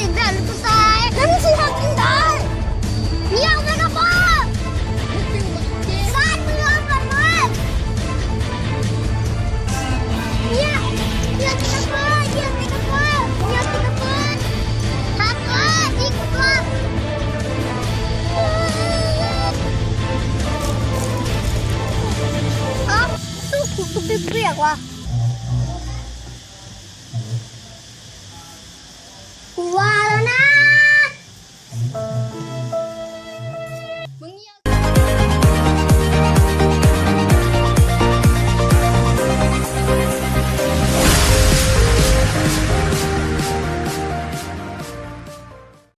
ເປັນແບບລູກຜູ້ຊາຍ ແລ້ວມັນຊິຮັກກັນໄດ້. ເມຍເອົາກັນນະພໍ່ ຊາດເມືອງກັນເລີຍ. ເມຍ ເມຍກິນນະພໍ່ ເມຍກິນນະພໍ່ ເມຍກິນນະພໍ່ ຮັກເລີຍ ດີກວ່າ. ເອົ້າ ສູ້ກູຄືປຽກໆວ່າ.